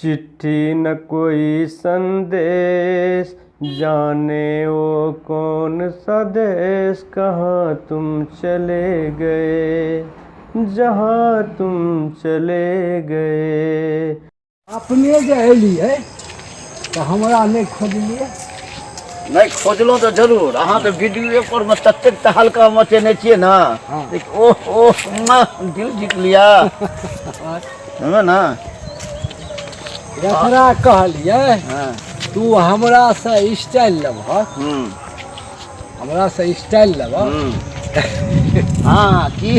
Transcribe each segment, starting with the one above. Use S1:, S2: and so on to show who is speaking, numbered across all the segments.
S1: चिट्ठी न कोई संदेश, जाने वो कौन सा देश, कहाँ तुम चले गए, जहाँ तुम चले गए।
S2: अपने जे एलियै तऽ हमरा नहि खोजलियै।
S3: नहि खोजलहुँ तऽ जरूर। अहाँ तऽ वीडियो पर मे ततेक तहलका मचेने छियै ने। जे ओह ओह, मुआ, दिल जीत लिया समझ ना।
S2: जकरा कहलियै तू हमरा से स्टाइल लेबहक, हमरा से स्टाइल लेबह।
S3: हँ, की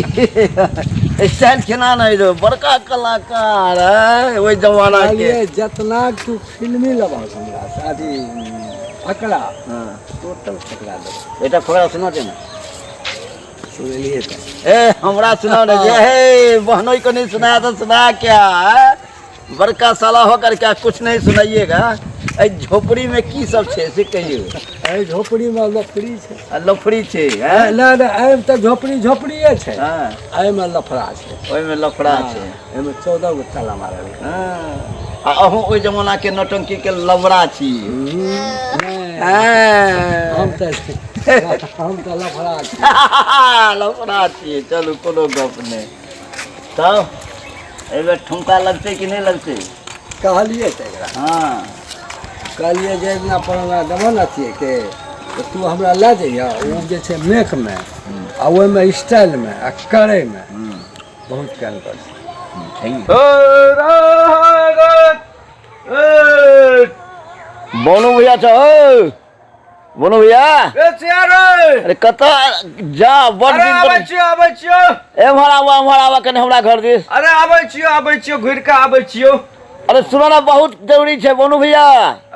S3: स्टाइल केना नहि रौ, बड़का कलाकार है ओहि जमाना के।
S2: कहलियै जतना तू फिल्मी लेबहक हमरा से अथी फकरा, टोटल फकरा लेबह।
S3: एकटा फकरा सुना दे ने।
S2: सुनेलियै तऽ।
S3: ए हमरा सुनाओ ने जे हे बहनोई को नहीं सुनाया तो सुना क्या है? बड़का साला होकर क्या कुछ नहीं सुनाइएगा? एहि झोपड़ी में की सब छै से कहियौ।
S2: एहि झोपड़ीमे लफड़ी छै।
S3: आ लफड़ी छै हैं?
S2: नहि नहि, एहिमे तऽ झोपड़ी झोपड़िए छै। एहिमे लफड़ा छै।
S3: ओहिमे लफड़ा छै।
S2: एहिमे 14 गो ताला मारल छै।
S3: आ अहूँ ओहि जमाना के नौटंकी के लबड़ा छी।
S2: नहि, हम तऽ लफड़ा छी।
S3: लफड़ा छी। चलू, कोनो गप नहि। तब एहि बेर ठुमका लगतै कि नहि लगतै?
S2: कहलियै तऽ एकरा कहलियै जे दिना पर हमरा देबह ने अथिएके तऽ तू हमरा लए जइहऽ। ओ जे छै मेकमे आ ओहिमे स्टाइलमे आ करैमे बहुत कनकर छै।
S3: बोनू भैया छौ हौ। बोनू भैया।
S1: ए सियारे।
S3: अरे कतऽ जा बड़
S1: अरे
S3: दिन
S1: आबै
S3: पर।
S1: छियो, आबै छियो।
S3: एम्हर आबऽ, एम्हर आबऽ कनि हमरा घर दिस।
S1: अरे आबै छियो, आबै छियो, घुरि कऽ आबै छियो।
S3: अरे सुनो ना, बहुत जरूरी छै बोनू भैया।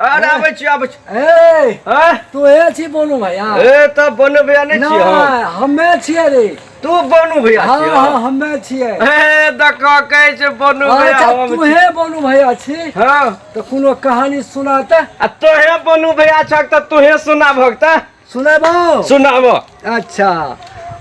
S1: अरे आबै छियो, आबै छियो।
S2: ए
S1: आँय?
S2: तू हे छी बोनू भैया?
S1: ए तब बोनू भैया नहि छियो हम?
S2: नहि, हमे छियै रे।
S1: तू बोनू भैया छियो?
S2: हँ, हमे छियै।
S1: ए देखो, कहै छै बोनू भैया।
S2: अच्छा।
S1: हम
S2: तू हे बोनू भैया छी?
S1: हँ।
S2: तऽ कोनो कहानी सुनाते।
S1: आ तोहे बोनू भैया छक तऽ तोहे सुनाबहक तऽ।
S2: सुनेबौ।
S1: सुनाबो।
S2: अच्छा,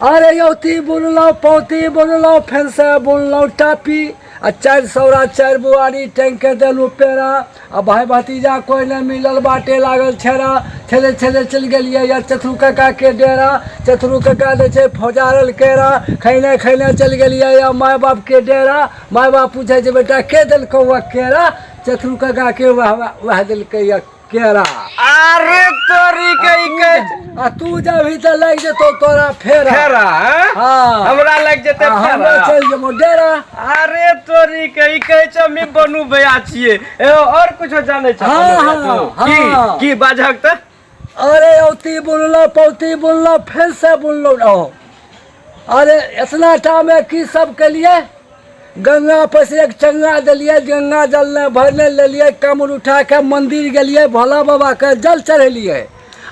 S2: अरे यौती बुनलहुँ, पौती बुनलहुँ, फेर से बुनलहुँ टापी आ चारि सौरा चारि बुआरी टाँगि के देलहुँ पेड़ा आ भाय भतीजा कोइ नहि मिलल, बाटे लागल छेड़ा, छेले छेले चलि गेलियै या चतरू काका के डेरा। चतरू काका दै छै फौजारल केरा। खैने खैने चलि गेलियै या माय बाप के डेरा। माय बाप पूछै छै बेटा के देलकौ वह केरा? चतरू काका के वएह वएह देलकै या केरा।
S1: अरे तोरी के ई कहै छै।
S2: आ तू जबही तऽ लागि जेतौ तोरा फेरा।
S1: फेरा हैं?
S2: हँ।
S1: हमरा लागि जेतै
S2: आ हमे
S1: फेरा।
S2: चलि जेबौ डेरा।
S1: अरे तोरी के ई कहै छै हमी बनू भैया छियै। ए और कुछो जानै छ?
S2: हँ,
S1: बनू भैया
S2: हँ,
S1: तू?
S2: हँ।
S1: की की बाजहक तऽ?
S2: अरे औती बुनलहुँ, पौती बुनलहुँ, फेर से बुनलहुँ रहो। अरे इतना टा में की सब केलिए? गंगा पर से एक चंगा देलिए, गंगा जल ने भरने लेलिए, कमर उठा के मंदिर गेलिए, भोला बाबा के जल चढ़ेलिए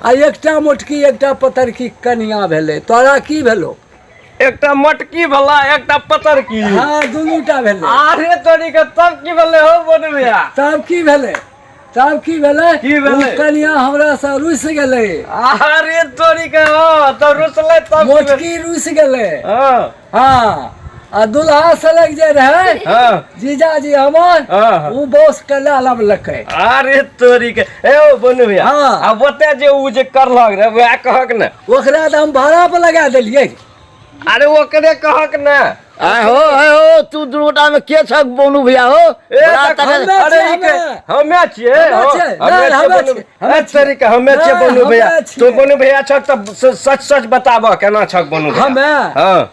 S2: आ एकटा मोटकी एकटा पतरकी कनिया भेलै। तोरा की भेलो?
S1: एकटा मोटकी भेला, एकटा पतरकी।
S2: हँ, दुनूटा भेलै।
S1: अरे तोरी के तब की भेलै हो बनू भैया?
S2: तब की भेलै? तब की भेलै?
S1: की भेलै?
S2: ओ कनिया हमरा से रुसि गेलै।
S1: अरे तोरी के, हँ, तब रुसलै तब की भेलै?
S2: मोटकी रुसि गेलै। हँ, आ दुल्हा सलग जे रहै, जीजाजी हमर,
S1: हाँ।
S2: ओ बॉस के लए लबलकै।
S1: अरे तोरी के, ए ओ बनू भैया।
S2: हाँ।
S1: आ ओते जे उ जे करलक रे, वएह कहक ने।
S2: ओकरा तऽ हम भाड़ा पर लगा देलियै।
S1: अरे ओकरे कहक ने।
S3: आय हो, आय हो, तू दू गोटा में के छक बोनू भैया हो?
S1: ए
S3: बड़ा
S1: देख,
S3: तगड़-
S2: हमे
S1: अरे
S2: छियै,
S1: ई के
S2: हमे।
S1: हमे छियै,
S2: हमे
S1: हँ,
S2: छियै,
S1: हमे
S2: नहि,
S1: छियै
S2: हमे
S1: बनू।
S2: छियै, हमे
S1: ए,
S2: छियै।
S1: तोरी के हमे छियै
S2: नहि,
S1: बनू भैया।
S2: हमे
S1: तू
S2: छियै।
S1: बनू भैया छक तऽ सच सच बताबह केना छक बनू भैया।
S2: हमे?
S1: हँ।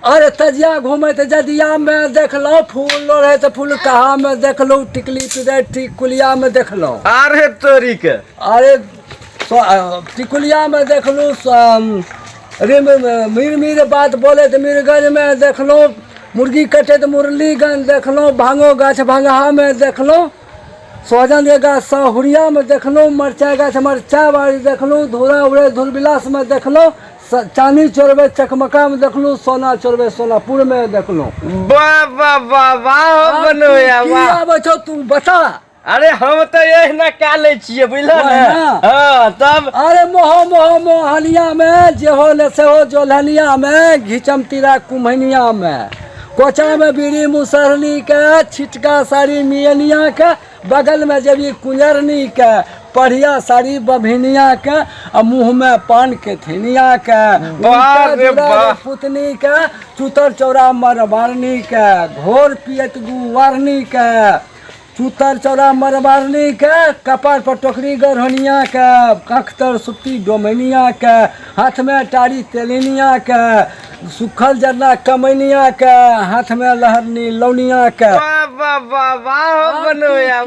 S2: अरे तजिया घूमे तऽ जदिया में देखलहुँ, फूल लोढ़े तऽ फूल कहा में देखलहुँ, टिकली पिदै टिकुलिया में देखलहुँ।
S1: अरे तोरी के।
S2: अरे टिकुलिया में देखलहुँ, रे मीर मीर बात बोले तऽ मीरगंज में देखलहुँ, मुर्गी कटे तऽ मुरलीगंज देखलहुँ, भांगो गाछ भंगहा में देखलहुँ, सहजन के गाछ सहुरिया में देखलहुँ, मरचाइ गाछ मरचाइ बाड़ी देखलहुँ, धूरा उड़े धुरबिलास में देखलहुँ, चानी चोरबै चकमका में देखलहुँ, सोना चोरबै सोनापुर में देखलहुँ।
S1: वाह वाह वाह वाह हो
S2: आब
S1: बनू
S2: तू
S1: भैया,
S2: की
S1: वाह।
S2: आबै छौ तू बता।
S1: अरे हम तऽ एहिना कए लै छियै, बुझलह ने?
S2: ओहिना?
S1: हँ, तब।
S2: अरे मोहो मोहो मोहनिया में जेहो ने सेहो जोलहनिया में घिचम तीरा कुम्हनिया में कोचा में बीड़ी मुसहरनी के, छिटका साड़ी मियनिया के, बगल में जेबी कुंजरनी के, पढ़िया साड़ी बभिनिया के, आ मुँह में पान के थिनिया के,
S1: वाह रे
S2: उल्टा जुड़ा
S1: वाह।
S2: पुतनी के, चुतर चौरा मरबारनी के, घोर पियत गुवारनी के, चुतर चौरा मरबारनी के, कपार पर टोकरी गरहनिया के, कखतर सुत्ती डोमनिया के, हाथ में टारी तेलिनिया के, सुखल जरना कमैनिया के, हाथ में लहरनी लौनिया के।
S1: वाह वाह वाह वाह बनोया।